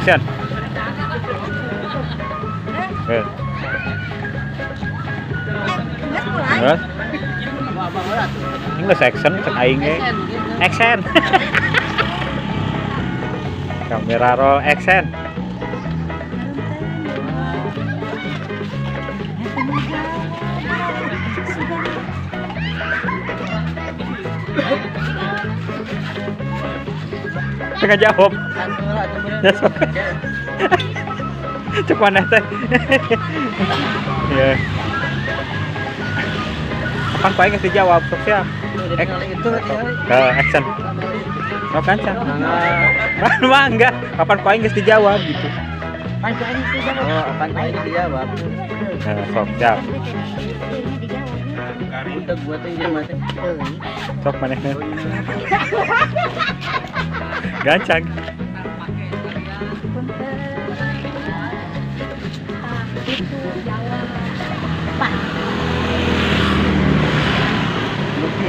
Action. Terus? Ini nggak action, cek aing ge. Action. Kamera roll action. Tengah jawab. Ya sok. Cek mana teh? Ya. Kapan paling geus dijawab sok siap. Action. Sok kan can. Mah enggak, kapan paling geus dijawab gitu. Kapan paling geus dijawab? Oh, kapan paling dijawab. Nah, sok siap. Untuk buat yang mati. Sok manehna. Gancang.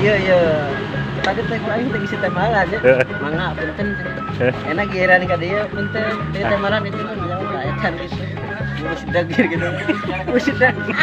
Iya iya. Tadi teh aing teh isi temalan ya. Mangga punten. Enak giliran ka dieu punten. Teh temalan itu mah jawab ecan gitu. Ngurus dagir gitu. Ngurus dagir.